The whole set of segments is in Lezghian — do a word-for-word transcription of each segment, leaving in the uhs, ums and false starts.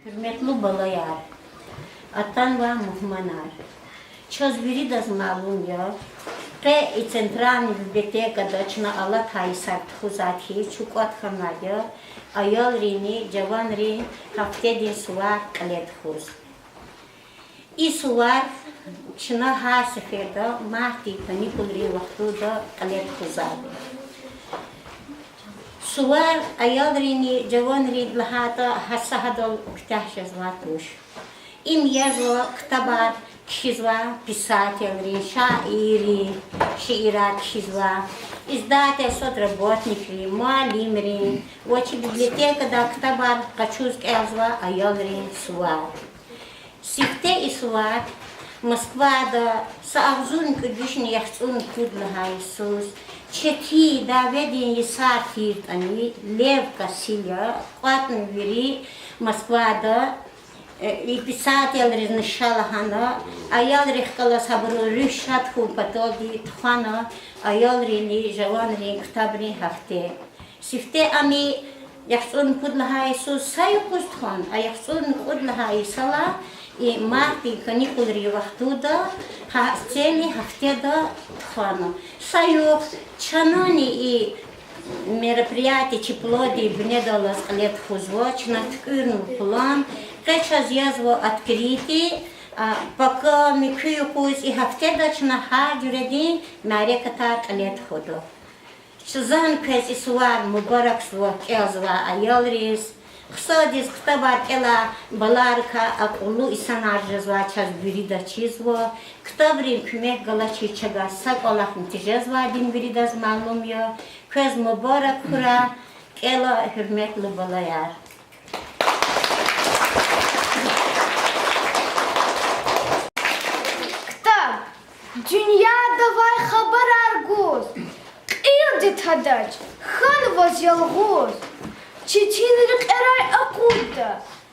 Гьуьрметлу балаяр, атанвай мугьманар! Чаз виридаз малум я, къе и центральный библиотекада чна алатай йисар тухузвайди хьиз чун кӀватӀ хьанвайди я аялринни жаванрин гьафтедин сувар кьиле тухуз. И сувар чна гьар сеферда мартдин каникулрин вахтунда кьиле тухузвайди я. Сувар аялринни жаванрин лагьайтӀа гьа са гьадал куьтягь жезвай туш. Им язва ктабар кхьизвай писателрин, шаиррин шиирар кхьизвай, издательствода работникрин, муаллимрин ва чи библиотекада ктабар къачуз кӀелзавай аялрин сувар. Сифте и сувар Москвада са агъзурни кӀуьд вишни яхцӀурни пуд лагьай йисуз четин дяведин йисар тиртӀани, Лев Косыля кӀватӀна вири Москвада, э, и писателризни ша лагьана, аялрихъ галаз гьабурун руьгь шад хьун паталди тухвана аялринни жаванрин ктабрин гьафте. Сифте ам яхцӀурни пуд лагьай йисуз са юкъуз тухвана, а яхцӀурни кьуд лагьай йисалай и мартдин каникулрин вахтунда гьа цели гьафтеда тухвана. Са юкъуз чнани и мероприятие чи плоддин бинедаллаз кьиле тухузва, чна туькӀуьрнава план, къе чаз язва открытие, а, пакамни куь юкъуз и гьафтеда чна гьар жуьредин мярекатар кьиле тухуда. Зани квез и сувар мубаракзава кӀелзавай аялриз. Хъсандиз ктабар кӀелай баларикай акьуллу инсанар жезвай чаз вирида чизва. Ктабрин куьмек галачиз чавай са кӀвалахни тежезвайди виридаз малум я. Квез мубарак хьурай, кӀела, гьуьрметлу балаяр. Ктаб. Дуьньяда авай хабарар гуз, кьилди тадач хьанваз ялгъуз. Четин рекьерай акъудда,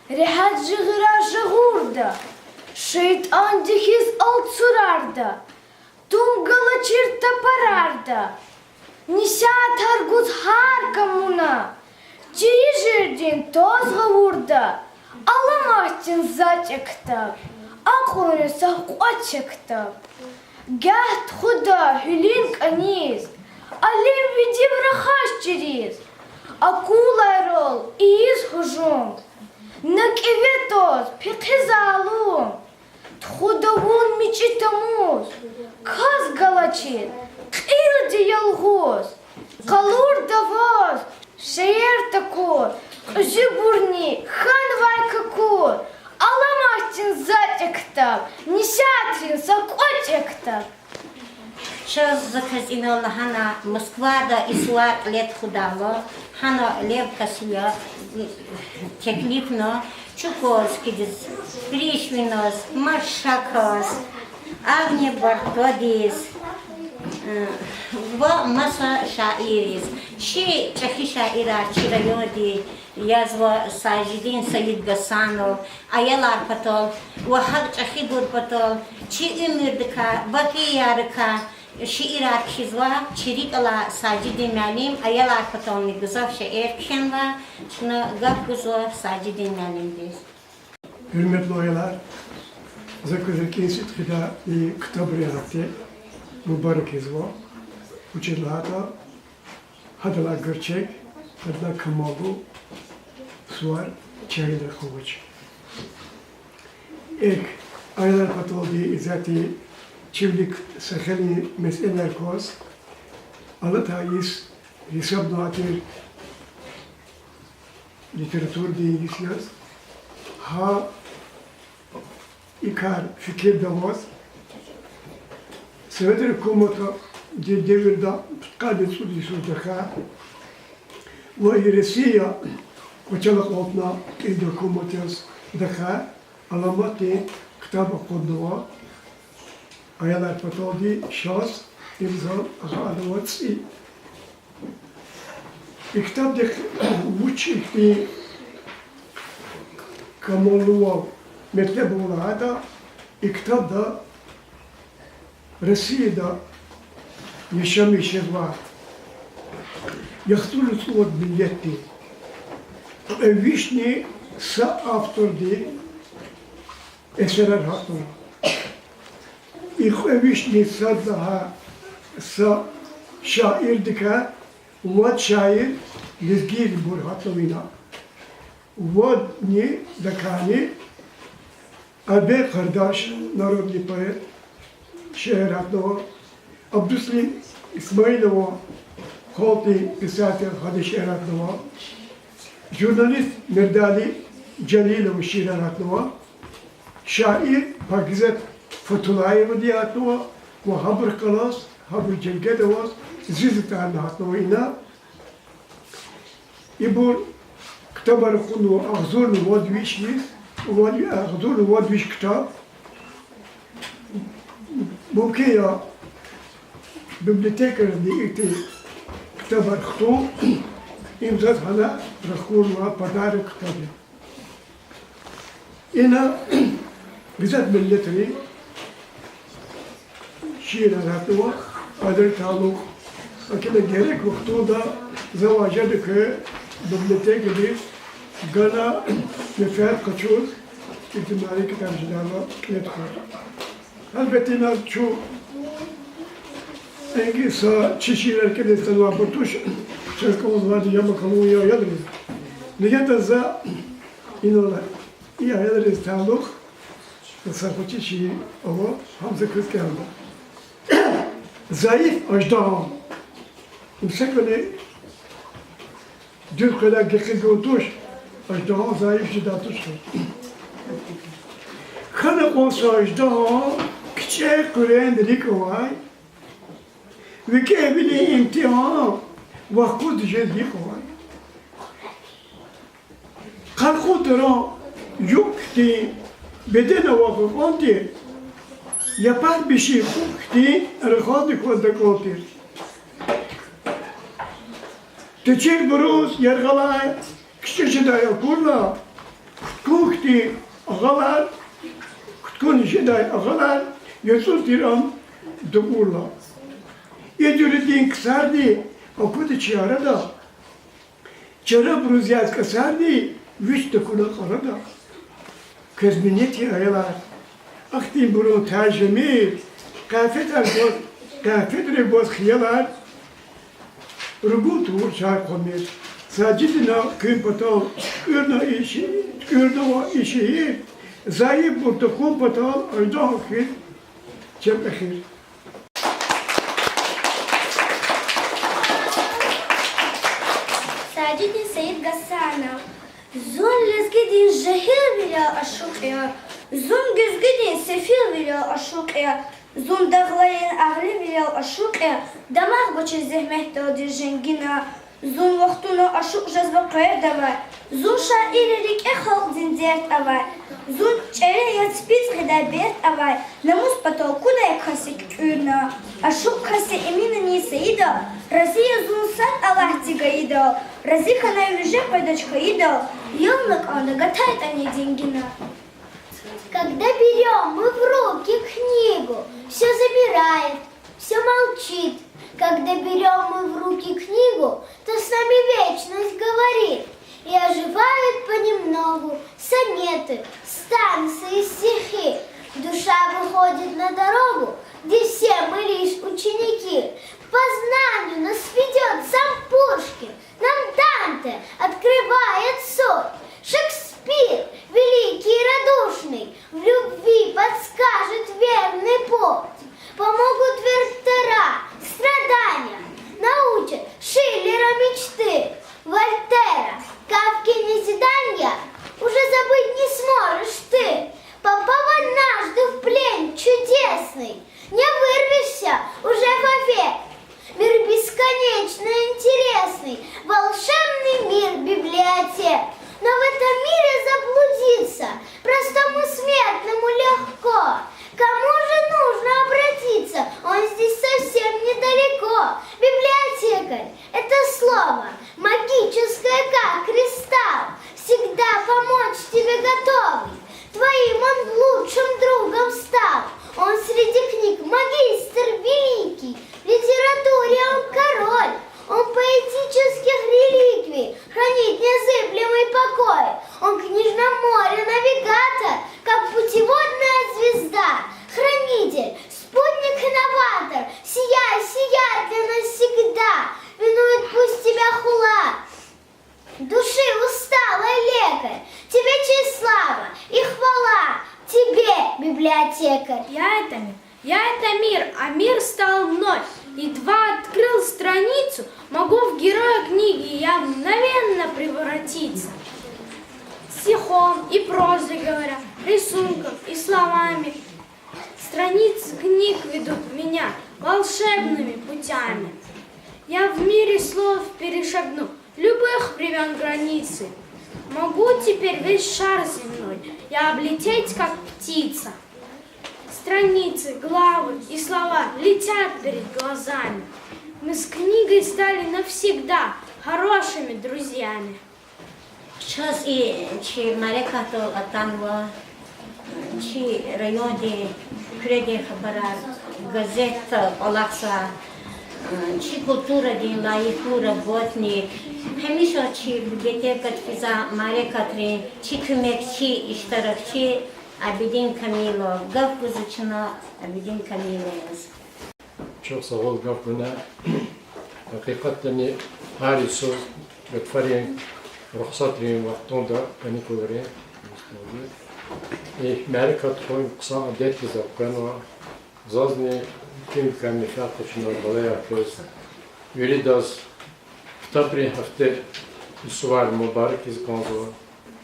регьят жигъирар жагъурда, шейтӀанди хьиз алцурарда, тум галачир тапарарда, несятар гуз гьар камуна, тийижирдин таз гъавурда, аламатдин затӀ я ктаб, акьулрин са кьвач я ктаб. Гагь тухуда гьуьлуьн кӀаниз, алем видив рахаз чириз, акулайрал ийиз гьужум, на кӀеве таз пехъи залум. Тухуда вун мичӀи тамуз, кас галачир кьилди ялгъуз. Къалурда ваз шейэр такур, кьуьзуьбурни хьанвай какур, аламатдин затӀ я ктаб, несятрин са кӀватӀ я ктаб. Чаз, за квез инал лагьана, Москвада и сувар кьиле тухудайла, гьана Лев Косыля теклифна чукваз килиз, Пришвиназ, Маршаказ, Агния Бартодиз, э, ва маса шаирриз. Чи чӀехи шаирар, чи районди язва Сажидин Саидгьасанов, аялар патал ва гьакӀ чӀехибур патал, чи уьмуьрдикай, вакъиайрикай шиирар кхьизва чи рикӀ алай Сажидин муаллим, аялар патални гзаф шиир кхьенва, чна гаф гузва Сажидин муаллимдиз. Гьуьрметлу аялар, за квез рикӀин сидкьидай и ктабрин гьафте мубарак ийизва, вучиз лагьайтӀа гьадалай герчек, гьадалай камаллу сувар чарин рахун авач. Эхь, аялар паталди исятда чи вилик са хейлин месэлаяр кваз, алатай йис гьисабнавай тир литературадин йис яз, гьа и кар фикирда аваз, Советрин гьукуматдин девирда пудкъанни цӀуд йисуз тахьай ва и Россия кӀвачел акьалтна кьилди гьукумат яз тахьай аламатдин ктаб акъуднава аялар паталди, шаз им зал агакьарнава цӀи. И ктабдихъ вуч ихьтин камаллувал, метлеб ава лагьайтӀа, и ктабда Россияда яшамиш жезвай яхцӀурни цӀувад миллетдин, кьве вишни Са автордин эсерар гьатнава. И кьве вишни сад лагьай са шаирдикай вад шаир лезгийринбур гьатнава ина. Вадни, закайни Альберт Къардаш, народный поэт, шиир гьатнава. Абдусалим Исмаилован, халкьдин писатель, гьадан шиир гьатнава. Журналист Мердали Жалилован шиирар гьатнава. Шаир Пакизат Фатуллаевади гьатнава ва гьабурухъ галаз, гьабурун жергеда аваз, зи затӀарни гьатнава ина. Ибур ктабар кьунва агъзурни вад виш йис, вад, агъзурни вад виш ктаб. Мумкин я библиотекаризни ихьтин ктабар хтун, им заз гьана рахурла подарок ктаб я. Ина гзаф миллетрин шиирар гьатнава, адан талукь. Гьакӏ хьайила герек вахтунда завай жеда квез библиотекадиз гана, менфят къачуз, ихьтин мярекатар жедайла кьиле тухуз. Гьелбетда, ина чун, энги са чи шиирар кӀелиз танвайбур туш, чаз кӀанзавайди я макалун я аялриз. Лезгидиз за инал и аялриз талукь са хучи шиир ава, гьам за квез кӀелда. Зайиф аждагьа. Им са кӀвале дуьз къведай гекъигун туш, аждагьа зайиф жедай туш. Хьана кьван са аждагьа, кичӀе къуьрен рикӀ авай, викӀегьвилин имтигьан вахкуз жез йикъ авай. Къаркъун таран юкь хьтин, бедена авай кьакьан тир, япар биши кьукь хьтин, рахазни кваз такӀан тир. Течирбуруз яргъалай кичӀе жедай акурла, куткун хьтин агъалар, куткун жедай агъалар, яцӀун тир ам дакӀурла. И жуьредин ксарни аквада чи арада, чарабуруз яз кӀасарни вич такуна кьарада. Квез минет я, аялар, ахьтинбурун тай жемир, къафетар гваз, къафетрив гваз хиялар, ругун тавур чар къвамир. Сажидина куьн патал туькӀуьрна и ши-, туькӀуьрнава и шиир, зайифбур тахьун патал аждагьа хьиз чеб эхир. Сажидин Саидгьасанов. Зун лезгидин жегьилвилел ашукь я, зун гуьзгуьдин сефилвилел ашукь я, зун дагъларин агьлийвилел ашукь я, дамах гвачир зегьметдалди женгина. Зун вахтуна ашукь жезва къвердавай, зун шаирри рикӀе халкьдин дерт авай, зун чӀерен яц пицӀ гъидай берт авай, намус патал кудай кас я куькӀуьрна. Ашукь кас я Эминани Саидал, рази я зун сад Аллагьди гайидал, рази хьанай виже къведач хьайидал, ялна кӀанда гатайтӀани дингина. Когда берём мы в руки книгу, всё замирает, всё молчит. Когда берём мы в руки книгу, то с нами вечность говорит. И оживают понемногу сонеты, станции, стихи. Душа выходит на дорогу, где все мы лишь ученики. К познанию нас ведёт сам Пушкин, нам Данте открывает суть. Шекспир, великий и радушный, в любви подскажет верный путь. Помогут Вертера страдания, научат Шиллера мечты. Вольтера, Кафкина свидания уже забыть не сможешь ты. Попав однажды в плен чудесный, не вырвешься, Мир стал мной. Едва открыл страницу, могу в героя книги я мгновенно превратиться. Стихом и прозой говоря, рисунком и словами, страницы книг ведут меня волшебными путями. Я в мире слов перешагну любых времён границы. Могу теперь весь шар земной я облететь, как птица. Страницы, главы и слова летят перед глазами. Мы с книгой стали навсегда хорошими друзьями. Чаз и чи мярекатдал атанва чи райондин, Куьредин хабарар, газетда кӀвалахзавай, чи культурадин лайихлу работник, гьамиша чи библиотекада физвай мярекатрин чи куьмекчи, иштиракчи Абидин Камилов. Гаф гузва чна Абидин Камиловаз. Чухсагъул гаф гунай. Гьакъикъатдани, гьар йисуз гатфарин рухсатрин вахтунда, каникулрин, и мярекат хьун хъсан адетдиз элкъвенва. Зазни куьн-куьн менфят къачунвай балаяр квез, виридаз ктабрин гьафте сувар мубарак ийиз кӀанзава.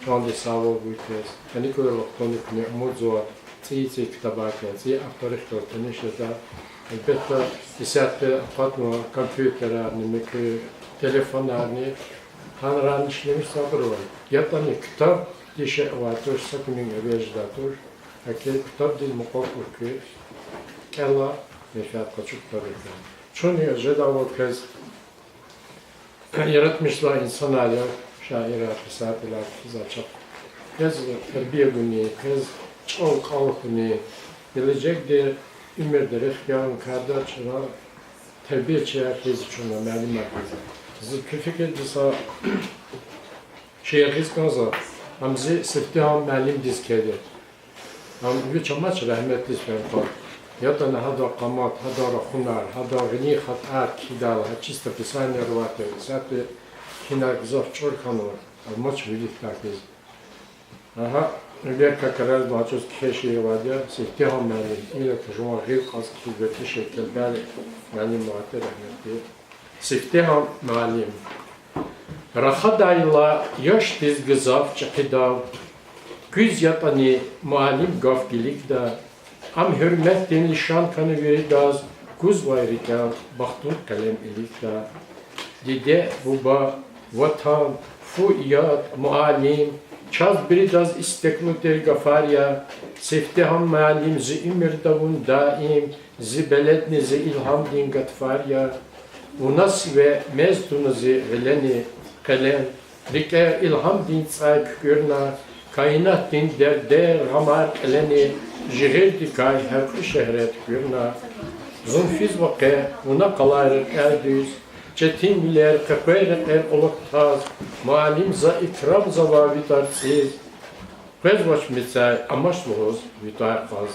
Чандин сагъвал гуй квез. Каникулрин вахтунда куьне умудзава цӀийи-цӀийи ктабар кхьена, цӀийи авторрихъ галаз таниш жеда. Гьелбетда, исятда акъатнава компьютерарни, муькуь телефонарни, гьанрани ишлемишзавайбур ава. ЯтӀани ктаб дишегь авай туш, са куьнин эвер жедай туш. ГьакӀ ктабдиз мукьва хьухь куь, кӀела, менфят къачу ктабрикай. Чун жедайвал квез яратмишзавай инсанар я, шаирар, писателар, кхьизвай чахъ. Квез тербия гунин, квез чӀал-кӀал хьунин, гележегда уьмуьрда рехъ ягъун кардачӀра тербиячияр хьиз чун, муаллимар хьиз. Зи куь фикирдиз са шиир гъиз кӀанзава, ам зи сифтегьан муаллимдиз кхьейди. Ам вич амач, рагьметдиз фена кьван. ЯтӀани гьадан къамат, гьадан рахунар, гьадан гъилин хатӀар кхьидайла, гьа чистописание авай тир, исятда кхьинар гзаф чӀур хьанва, амач виликдай хьиз. Агьа, Лерка Каразмачуз кхьей шиир авайди я, сифтегьан муаллим, гила жуван гъил кьаз кхьиз гвечӀи шей келбяй муаллим авай тир, рагьметдиз. Сифтегьан муаллим. Рахадайла яшдиз гзаф чӀехидав, куьз ятӀани муаллим гаф гилигда, ам гьуьрметдин лишан хьана виридаз, кузвай рикӀел бахтун къелем илигда. Диде, буба, ватан, фу, ятӀ, муаллим, чаз виридаз истеклу тир гафар я, сифтегьан муаллим, зи уьмуьрда вун даим, зи беледни зи илгьамдин гатфар я. Вуна сиве мез туна зи гъилени къелем, рикӀе илгьамдин цӀай куькӀуьрна, каинатдин дердер, гъамар кьилени, жигъирдикай гьяркьуь шегьре туькӀуьрна. Зун физва къе вуна къалай рекьяй дуьз, четинвилер, къекъвей рекьер кьулухъ таз, муаллим, за икрамзава ви тӀварцӀиз, къвезвач мецяй, амач лугьуз ви тӀвар кьаз.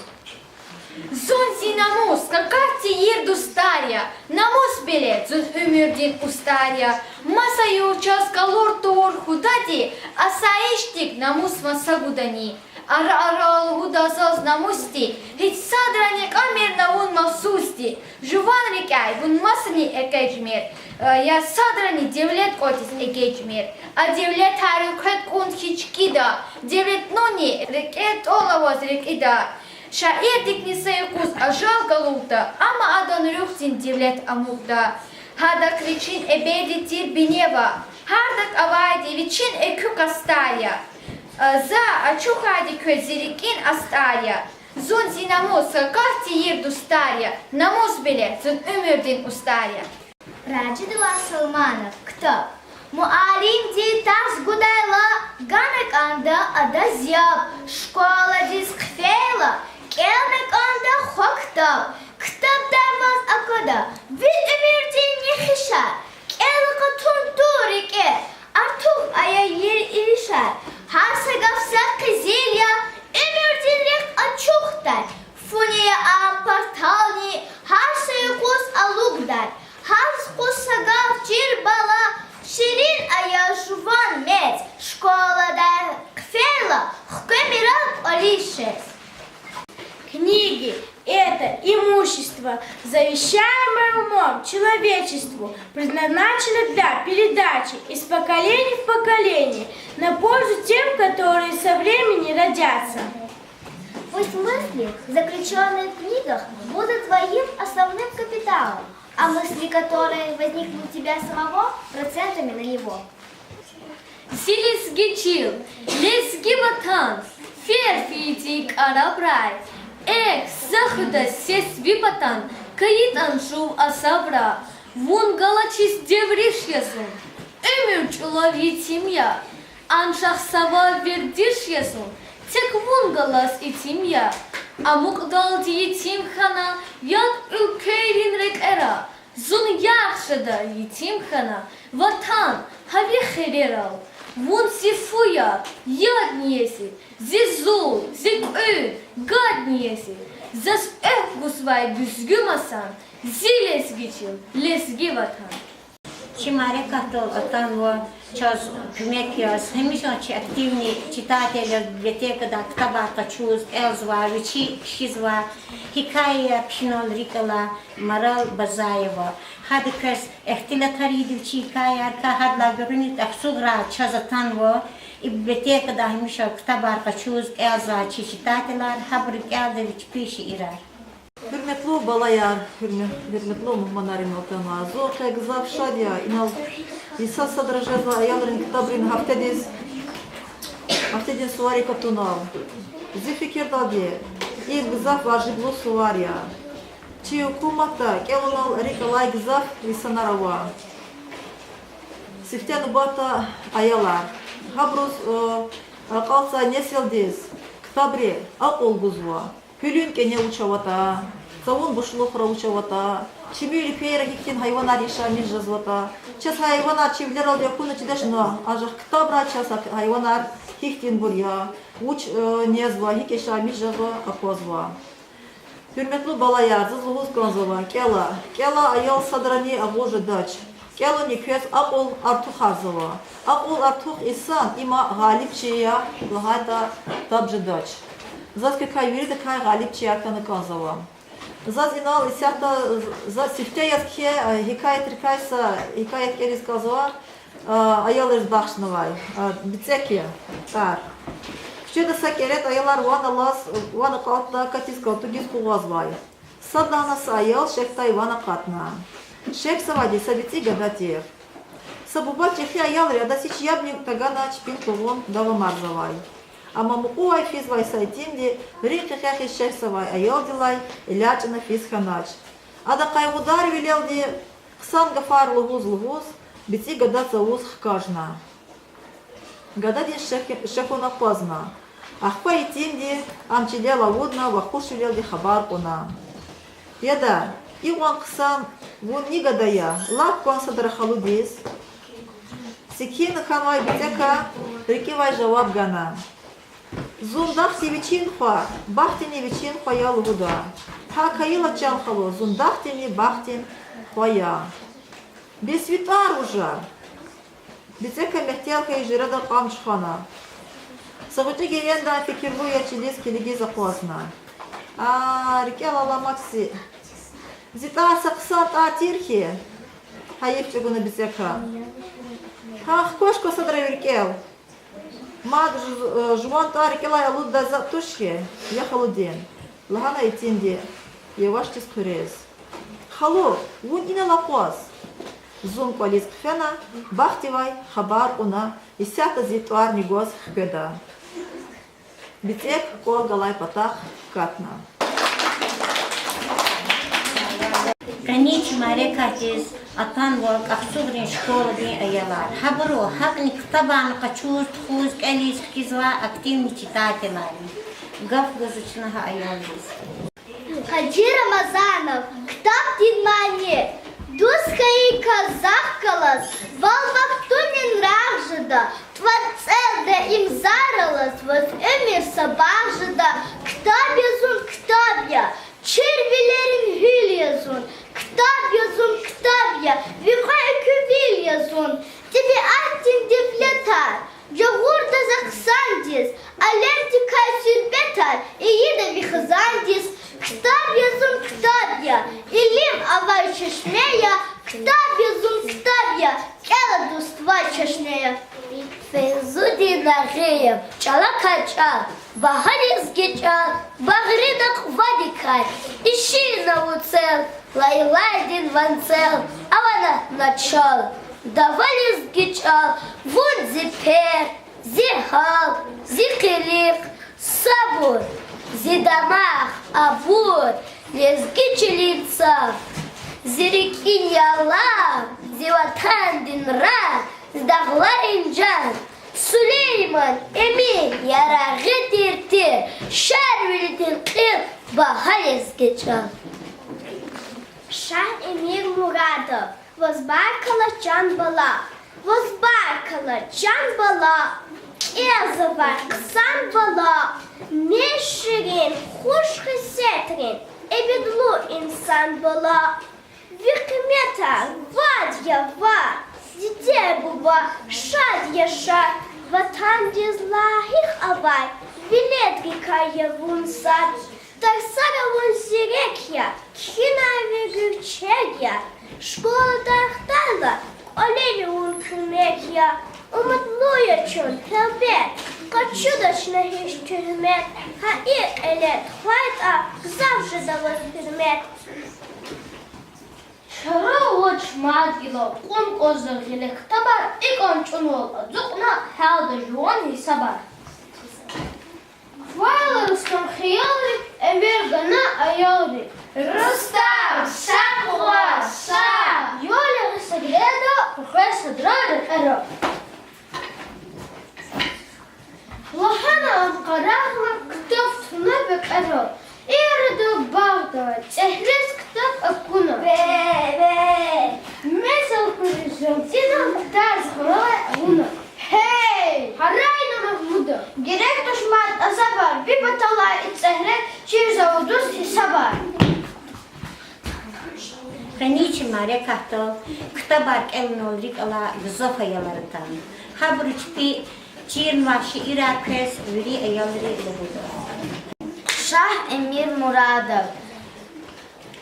Зун зи намус, какахь тийир дустар я, намус белед, зун уьмуьрдин устӀар я. Маса югъ чаз къалур тавур худади, асайишдик намус маса гудани? Ара-ара лугьуда заз намусди, гьич садрани кьамир на вун махсусди. Жуван рикӀяй вун масани экъечӀмир, я садрани девлет кӀватӀиз эгечӀмир. А девлетар квед кӀунтӀ хьи чкӀида, девлетлуни рикӀе тӀвал аваз рекьида. Шаирдикни са юкъуз ажал галувда, амма адан руьгьдин девлет амукьда. Гьадахъ вичин эбеди тир бине ава, гьардакӀ авайди вичин экуь къастар я. За ачухайди квез зи рикӀин астӀар я. Зун зи намус, какахь тийир дустар я, намус белед, зун уьмуьрдин устӀар я. Ражидуллагь Салманов. Ктаб. Муаллимди тарс гудайла, гана кӀанда адаз яб, школадиз хъфейла, кӀелна кӀанда хва ктаб. Ктаб дарваз аквада вири уьмуьрдин нехишар, кӀела къатун тур рикӀе, артух ая вири иришар. Гьар са гаф са къизил я, уьмуьрдин рехъ ачухдай, фуни я ам партални, гьар са юкъуз алукӀдай. Гьар юкъуз са гаф чир бала, ширин ая жуван мез, школадай хъфейла, хквемир кӀвализ жез. Книги — это имущество, за Вещаемое умом человечеству предназначено для передачи из поколения в поколение на пользу тем, которые со времени родятся. Пусть мысли, заключённые в книгах, будут твоим основным капиталом, а мысли, которые возникнут у тебя самого, процентами на него. Зи лезги чил, лезги ватан, фер фейитӀа кӀарабрай, эхь, за хуьда сес ви патан, кайитӀан жув асабра. Вун галачиз девриш я зун, уьмуьр чӀулав етим я, анжах са вав вердиш я зун, тек вун галаз итим я. Амукьдалди етим хьана як уьлквейрин рекьера, зун ярх жеда етим хьана, ватан, гьа ви хирерал. Вун зи фу я, ядни я зи, зи зул, зи кьуьд, гадни я зи. Заз экв гузвай гуьзгуь масан, зи лезги чил, лезги ватан. Чи мярекатдал атанва чаз куьмек яз гьамиша чи активный читателар, библиотекадай ктабар къачуз, кӀелзавай, вичи кхьизвай, гьикаяяр кхьинал рикӀ алай Марал Базаева. Гьада квез ихтилатар ийида вичи гьикаяярикай, гьадалай гуьгъуьниз ацукьрай чаз атанва и библиотекадай гьамиша ктабар къачуз, кӀелзавай чи читателар, гьабуру кӀелда вичи кхьей шиирар. Гьуьрметлу балаяр, гьуьрме-, гьуьрметлу мугьманар, инал атанвай. Зун къе гзаф шад я, инал йиса садра жезвай аялрин ктабрин гьафтедиз, гьафтедин суварик атунал. Зи фикирдалди, им гзаф важиблу сувар я. Чи гьукуматда кӀелунал рикӀ алай гзаф инсанар ава. Сифте нубатда аялар. Гьабуруз, э, акьалтзавай несилдиз ктабри акьул гузва. Гьуьлуьн кӀане вуч аватӀа, цавун бушлухра вуч аватӀа, чими уьлквейра гьихьтин гьайванар яшамиш жезватӀа. Чаз гьайванар чи вилералди акуна чидач, но анжах ктабра чаз гьа-, гьайванар гьихьтинбур я, вуч, э, незва, гьикӀ яшамиш жезва аквазва. Гьуьрметлу балаяр, заз лугьуз кӀанзава, кӀела, кӀела, аял садрани агъуз жедач. КӀелани квез акьул артухарзава. Акьул артух инсан има гъалибчи я лагьайтӀа таб жедач. Заз квекай виридакай гъалибчияр хьана кӀанзава. Заз инал исятда, за сифте яз кхьей, э, гьикаятрикай са гьикаят кӀелиз кӀанзава, э, аялриз бахшнавай, э, БицӀекин тӀвар. Куьчеда са кӀеретӀ аялар ван алаз, ван акьалтна, катиз-калтугиз къугъвазвай. Садлагьана са аял шехьдай ван акъатна. Шехьзавайди са бицӀи гада тир. Са буба чӀехи аялри адаз гьич ябни таганвач, чпин къугъун давамарзавай. Амма мукьувай физвай са итимди рикӀ-къекъвихъ шехьзавай аялдилай элячӀна физ хьанач. Ада къайгъударвилелди хъсан гафар лугьуз-лугьуз бицӀи гада цавуз хкажна. Гададин шехь-, шехьун акъвазна. Ахпа итимди ам чилел авудна ва хушвилелди хабар кьуна: Яда, икьван хъсан, вун ни гада я, лап кван садра халудиз. Секин хьанвай БицӀека рикӀивай жаваб гана: Зун дахди вичин хва, бахтини вичин хва я лугьуда. Гьакӏ хьайила, чан халу, зун дахдини бахтин хва я. Бес ви тӏвар вуж я? БицӀека мягьтел хьайи жуьреда кьам чухвана. Са гъвечӏи геренда фикирлу яз чилиз килигиз акъвазна. А, рикӏел аламатӏа зи. Зи тӏвар са хъсан тӏвар тир хьи. Гьайиф чӏугуна БицӀека. Гьа, хкваш ква садра ви рикӏел. Мад жу-, жуван тӏвар рикӏелай алуддай затӏ туш хьи, я халудин, лагьана итимди, явашдиз хъуьрез. Халу, вун инал акъваз. Зун кӏвализ хъфена, бахтивай хабар кьуна, исятда зи тӏварни гваз хкведа. БицӀек кӏвал галай патахъ катна. Къенин чи мярекатдиз атанва Кьахцугрин школадин аялар. Гьабуру гьакӏни ктабарни къачуз, тухуз, кӏелиз хкизвай активный читателар я. Гаф гузва чна гьа аялриз. Гьажи Рамазанов, Ктабдин мани. Дуст хьайи кас захъ галаз вал вахтунин рагъ жеда, тӏварцӏел даим зар алаз ваз уьмуьр са багъ жеда. Ктаб я зун, ктаб я, чирвилерин гьуьл я зун, ктаб я зун, ктаб я, ви кьве экуьвил я зун, тӏебиатдин девлетар жагъурда за хъсандиз, алемдикай суьгьбетар ийида ви хизандиз. Ктаб я зун, ктаб я, илим Ктаб я зун, ктаб я, кӀела, дуст, ваз чешне я. Фейзудин Агъиев. ЧӀалакай чӀал, багьа лезги чӀал, багърина кьвадикай, ишигьна вуцел, лайлайдин ванцел, ава на начал. Дава, лезги чӀал, вун зи пер, зи гьал, зи къилих, сабур, зи дамах, абур, лезги чилин цав, зи рикӀин ялав, зи ватандин рагъ, зи дагъларин жан, Сулейман, Эмин, Ярагъи, тир-тир, Шарвилидин кьил, багьа лезги чӀал. Шагь-Эмир Мурадов. Ваз баркалла, чан бала, ваз баркалла, чан бала, кӀелзавай хъсан бала, мез ширин, хуш хесетрин, эбедлу инсан бала. Ви къиметар вад я вад, диде-буба, шад яша, ватандиз лайих авай веледрикай я вун сад. Тарсара вун зирек я, кхьинар ви гуьрчег я, школадай хтайла кӀвалера вун куьмек я. Умудлу я чун гьелбет, къачудачни гьич туьгьмет, гьа и кьиле тухвайтӀа, гзаф жеда ваз гьуьрмет. Чара вач мад гила, кьун кӀанзава гъиле ктабар, икӀан чӀунвал ацукьна, гьалда жуван гьисабар. Квайла Рустам хиялрик, эвер гана аялрик. Рустам, са къугъваз, са! Я лагьай сагърайда, къекъвей садра, рекьера. Лагьана ам къарагъра, ктаб туна пекьера. И арада багъда цӀегьрез ктаб акуна. Мез элкъуьриз жагъдина, ктаб зуралай авуна. Гьей, гьарайна Магьмуда! Герек туш мад азабар, ви паталай и цӀегьре чирзава дуст гьисабар. Къенин чи мярекатдал ктабар кӀелунал рикӀ алай гзаф аялар атана. Гьабуру чпи чирнавай шиирар квез вири аялри лугьуда. Шагь-Эмир Мурадов.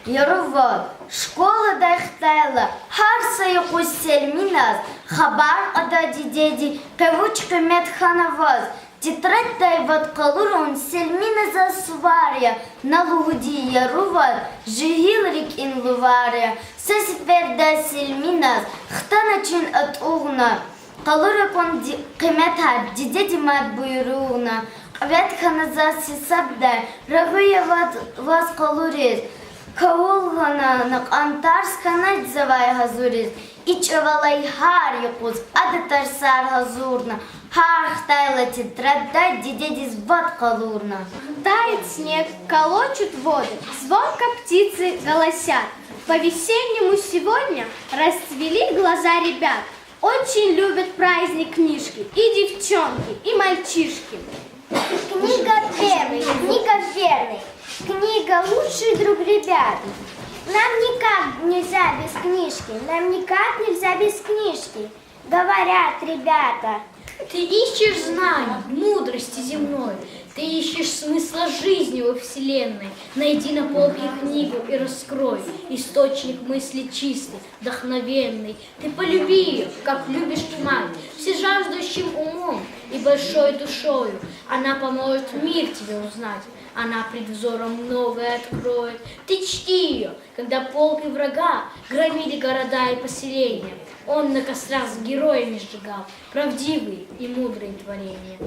Ярувал. Школадай хтайла, гьар са юкъуз Селминаз хабар кьада дидеди, къе вуч къимет хьана ваз. Тетраддай вад къалурун Селмина заз сувар я, на лугьуди Ярувал жегьил рикӀин лувар я. Са сеферда Селминаз хтана чин атӀугъна, къалур акун ди-, къиметар дидеди мад буйругъна. Кьвед хьана заз гьисабдай, регъуь я вад-, ваз къалуриз. Кавул гана накьан тарс, хьанайдзавай гьазуриз. И чӀавалай гьар юкъуз ада тарсар гьазурна, гьар хтайла тетраддай дидедиз вад къалурна. Тает снег, колочут воды, звонко птицы голосят. По-весеннему сегодня расцвели глаза ребят. Очень любят праздник книжки и девчонки, и мальчишки. Книга первый, книга верный, книга лучший друг ребят. Нам никак нельзя без книжки, нам никак нельзя без книжки, говорят ребята. Ты ищешь знаний, мудрости земной, ты ищешь смысла жизни во вселенной. Найди на полке книгу и раскрой источник мысли чистый, вдохновенный. Ты полюби её, как любишь мать, всежаждущим умом и большой душою. Она поможет мир тебе узнать, она пред взором новое откроет. Ты чти её, когда полки врага громили города и поселения, он на кострах с героями сжигал правдивые и мудрые творения.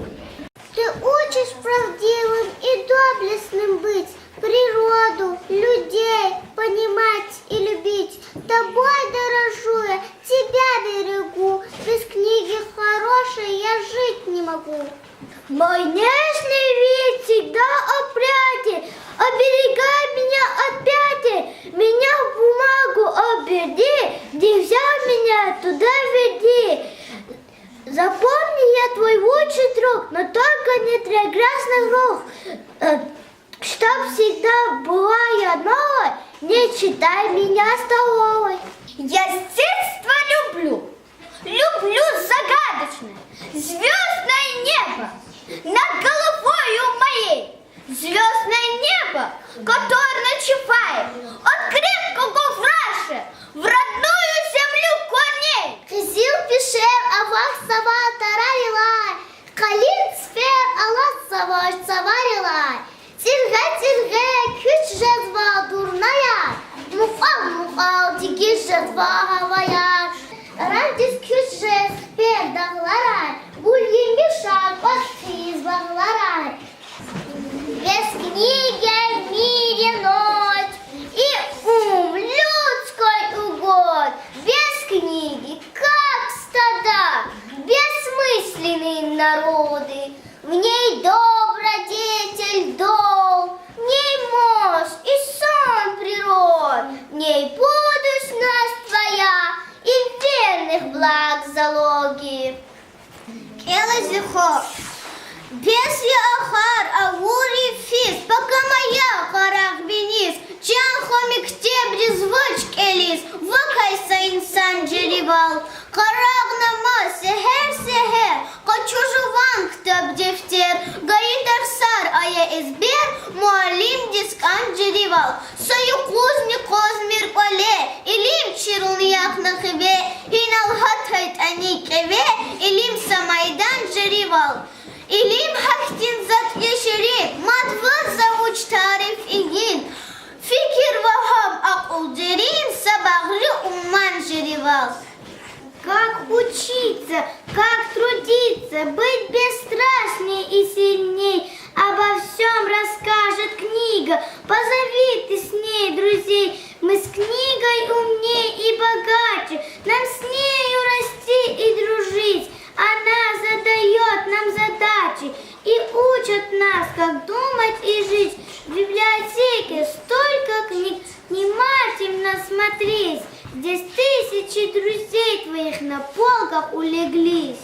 Ты учишь правдивым и доблестным быть, природу, людей понимать и любить. Тобой дорожу я, тебя берегу, без книги хорошей я жить не могу. Мой нежный вид всегда опрятен, оберегай меня от пятен, меня в бумагу оберни, где взял меня, туда веди. Запомни, я твой лучший друг, но только не для грязных рук. Э, чтоб всегда была я новой, не считай меня столовой. Я с детства люблю, люблю загадочное звёздное небо над головою моей. Звёздное небо, которое ночевает, он крепко в раше, в родную Гиз жезва гьаваяр, рандиз куьз жез пер дагъларай, гуьл йимишар кӀватӀ хьиз багъларай. Без книги в мире ночь, и ум людской угодь. Без книги, как стада, бессмысленные народы. В ней добродетель дол, в ней мощь и сон природ, в ней будущность твоя и верных благ залоги. КӀелиз хьи, бес я ахвар авур йифиз, пакамая къарагъ виниз, чан хва мектебриз вуч кӀелиз, вакай са инсан жеривал. Къарагънама сегьер-сегьер, къачу жуван ктаб-дефтер, гайи тарсар ая эзбер, муаллимдиз кӀан жеривал. Са юкъузни къвазмир кӀвале, илим чирун яхъ на хиве, инал гьатайтӀани кӀеве, илим са майдан жеривал. Илим гьахьтин затӀ я ширин, мад ваз за вуч тариф ийин. Фикир ва гьам акьул дерин, са багъри уман жеривал. Как учиться, как трудиться, быть бесстрашней и сильней, обо всём расскажет книга, позовите с ней друзей. Мы с книгой умней и богаче, нам с нею расти и дружить. Она задаёт нам задачи и учит нас, как думать и жить. В библиотеке столько книг, внимательно смотрись. Здесь тысячи друзей твоих на полках улеглись.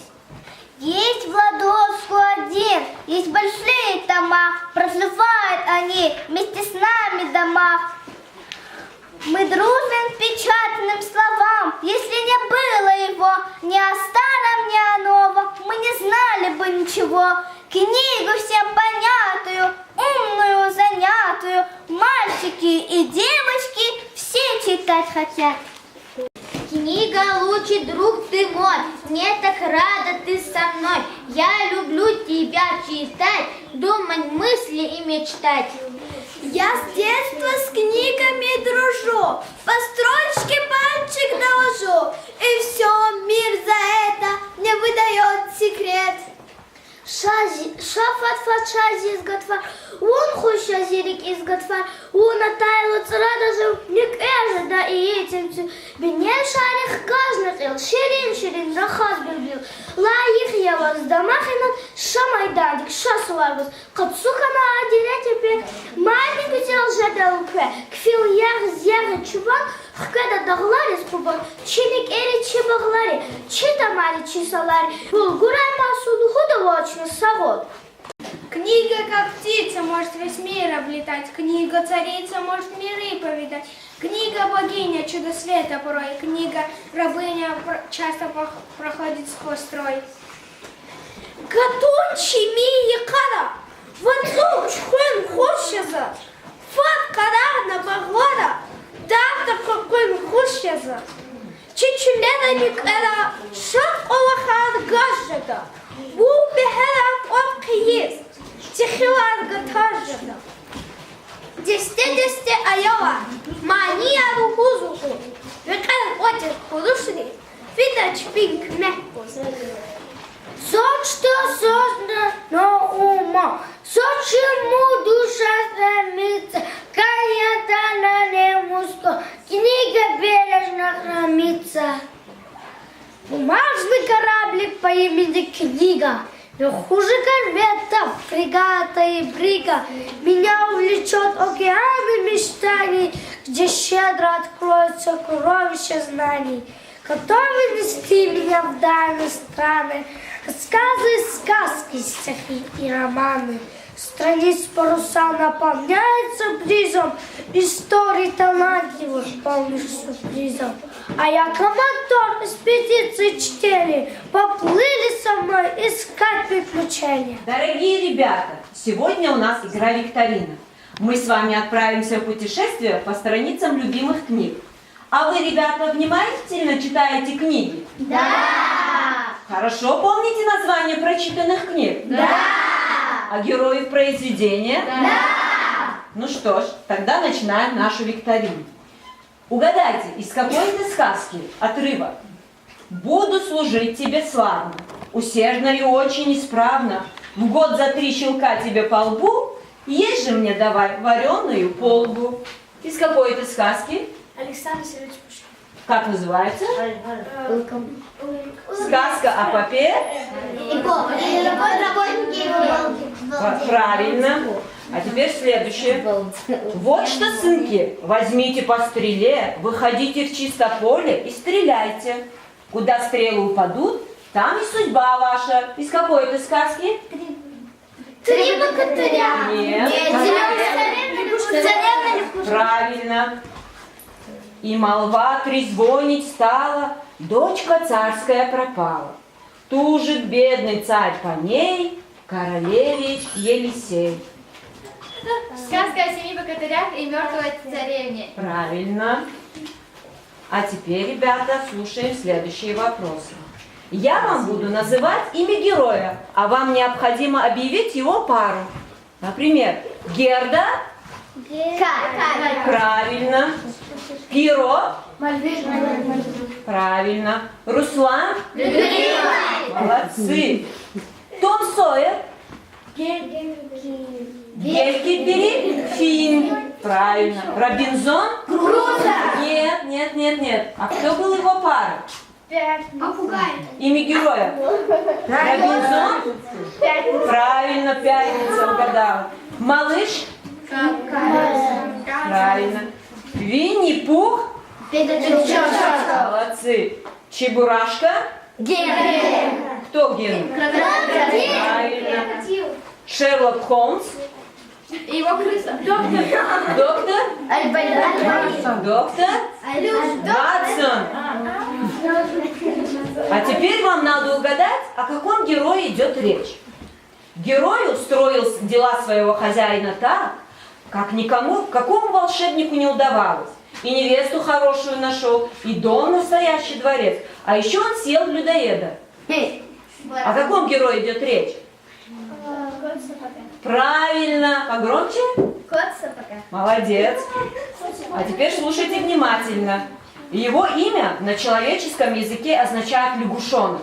Есть в ладошку один, есть большие тома, проживают они вместе с нами в домах. Мы дружим к печатным словам, если не было его, ни о старом, ни о новом, мы не знали бы ничего. Книгу всем понятную, умную, занятую, мальчики и девочки все читать хотят. Книга, лучший друг ты мой, мне так рада, ты со мной. Я люблю тебя читать, думать, мысли и мечтать. Я с детства с книгами дружу, по строчке пальчик довожу, и всё, мир за это мне выдаёт секрет. Ша зи-, ша фад-фад ша зиз гатфар, вун хуш я зи рикӀиз гатфар, вун атайла цӀрада жув, нуькӀвер жеда иетин цуьв. Бине шарик хкажна кьил, ширин-ширин рахаз билбил, лайих я ваз дамах инал, ша майдандик, ша сувар гваз. Къацу хьана а дере-тепе, мадни гуьзел жеда элкъве, кфил ягъиз ягъиз чуван, хкведа дагълариз къубан, чи никӀери, чи багълари, чи тамари, чи салари, булгурай масун лугьуда валчна сагъул. Книга, как птица, может весь мир облетать. Книга, царица, может миры повидать. Книга, богиня, чудо света порой. Книга, рабыня, пр-, часто пох-, проходит сквозь строй. Гатун чими йикъара, вацӀу чуьхуьн хуш я заз. Фад къарагъна багълара, дагъда къекъуьн хуш я заз. Чи чилера, нуькӀвера шад кӀвалахар гаж жеда, був бегьерар кӀватӀ хъийиз, техилар гатаж жеда. Десте-десте аялар манияр лугьуз-лугьуз, векьер кӀватӀир хурушри фида чпин куьмек гуз. Заз чта создана ума, заз чему душа стремится, кая дана не мусто, книга бережно хранится. Бумажный кораблик по имени Книга, не хуже корвета, фрегата и брига, меня увлечёт океаны мечтаний, где щедро откроют сокровища знаний. Готовы нести меня в дальние страны, рассказы, сказки, стихи и романы. Страниц паруса наполняются бризом, историй талантливых полных сюрпризов. А я командор экспедиции чтения, поплыли со мной искать приключения. Дорогие ребята, сегодня у нас игра-викторина. Мы с вами отправимся в путешествие по страницам любимых книг. А вы, ребята, внимательно читаете книги? Да! Хорошо помните названия прочитанных книг? Да! А героев произведения? Да! Ну что ж, тогда начинаем нашу викторину. Угадайте, из какой это сказки отрывок? Буду служить тебе славно, усердно и очень исправно. В год за три щелка тебе по лбу, есть же мне давай варёную полбу. Из какой это сказки? Александр Сергеевич Пушкин. Как называется? Э, Сказка о попе? И поп, и работники, и волки. П-, правильно. А теперь следующее. Вот что, сынки, возьмите по стреле, выходите в чисто поле и стреляйте. Куда стрелы упадут, там и судьба ваша. Из какой это сказки? Три богатыря. Нет. Нет. Царевна Лягушка. Царевна Лягушка. Правильно. И молва трезвонить стала, дочка царская пропала. Тужит бедный царь по ней, королеве Елисей. Сказка о семи богатырях и мёртвой царевне. Правильно. А теперь, ребята, слушаем следующие вопросы. Я вам буду называть имя героя, а вам необходимо объявить его пару. Например, Герда. Ка. Правильно. Пиро. Мальвин. Правильно. Руслан. Григорий. Молодцы. Том Сойер. Гелькипери. Фин. Правильно. Робинзон. Крузо. Нет, нет, нет, нет. А кто был его парой? Пятница. Попугай. Имя героя. Робинзон? Пятница. Правильно, пятница, угадал. Малыш? Кавказ. Правильно. Винни-Пух? Пятачок. Молодцы. Чебурашка? Генри. Кто Генри? Крокодил. Правильно. Шерлок Холмс? Его крыса. Доктор. Доктор? Альберт. Доктор? Ватсон. А теперь вам надо угадать, о каком герое идёт речь. Герой устроил с-, дела своего хозяина так, как никому, какому волшебнику не удавалось. И невесту хорошую нашёл, и дом настоящий дворец. А ещё он съел людоеда. О каком герое идёт речь? Правильно. Погромче. Кот в сапогах. Молодец. А теперь слушайте внимательно. Его имя на человеческом языке означает лягушонок.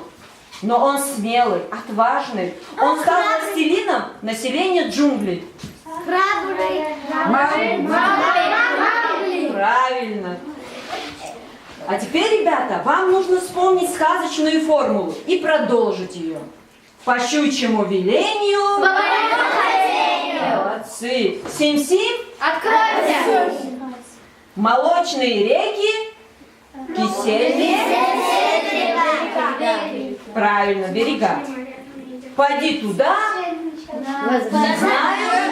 Но он смелый, отважный. Он стал властелином населения джунглей. Храбрый. Маугли. Правильно. А теперь, ребята, вам нужно вспомнить сказочную формулу и продолжить её. По щучьему велению. По моему хотению. Молодцы. Сим-сим. Откройся. Молочные реки. Кисельные. Правильно, берега. Поди туда. Знаешь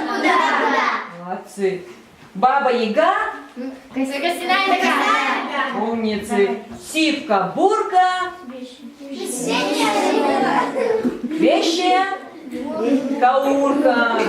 куда. Молодцы. Баба Яга. Костяная нога. Умницы. Сивка Бурка. Вещая Каурка.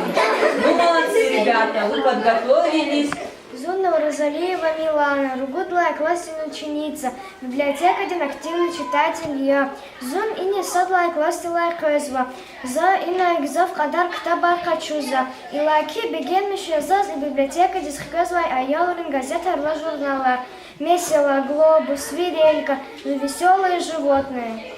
Ну, молодцы, ребята, вы подготовились. Зун Нуразалиева Милана, ругудлай классдин ученица, библиотекадин активный читатель я. Зун ина сад лагьай классдилай къвезва. За ина гзаф кьадар ктабар къачузва. Иллаки бегенмиш я заз и библиотекадиз хквезвай аялрин газетар ва журналар. Месела, Глобус, Свирелька, ну, Весёлые животные.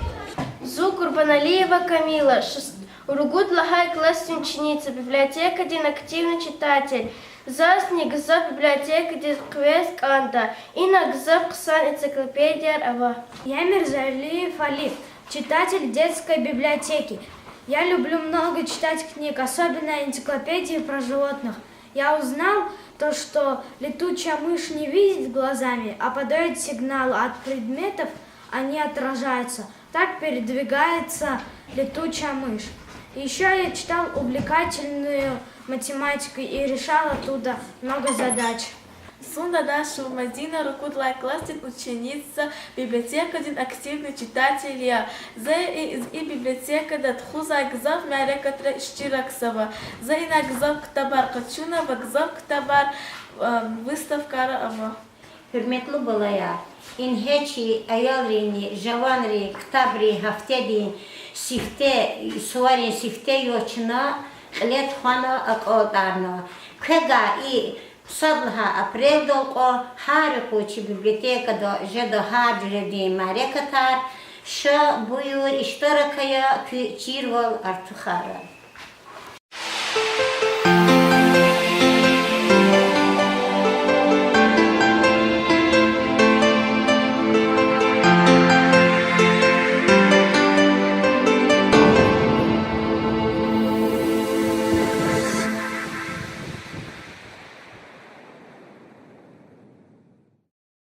Зун Курбаналиева Камила, шест-, ругуд лагьай классдин ученица, библиотекадин активный читатель. Зазни гзаф библиотекадиз къвез кӀанда. Ина гзаф хъсан энциклопедияр ава. Я Мирзалиев Али, читатель детской библиотеки. Я люблю много читать книг, особенно энциклопедии про животных. Я узнал то, что летучая мышь не видит глазами, а подаёт сигналы от предметов, они отражаются. Так передвигается летучая мышь. Ещё я читал увлекательную математику и решал оттуда много задач. Зун Дадашева Мадина, ругуд лагьай классдин ученица, библиотекадин активный читатель я. За и, и библиотекада тухузвай гзаф мярекатра иштиракзава. За ина гзаф ктабар къачуна ва гзаф ктабар, э, выставкара ава. Гьуьрметлу балаяр, ингье чи аялрини жаванри ктабрин гьафтедин сифте, суварин сифте я чна, кьиле тухвана, акьалтӀарна. Квевай и Сад лагьай апрелдал кьван гьар юкъуз чи библиотекада жеда гьар жуьредин мярекатар, ша, буюр, иштирак ая, куь чирвал артухарай.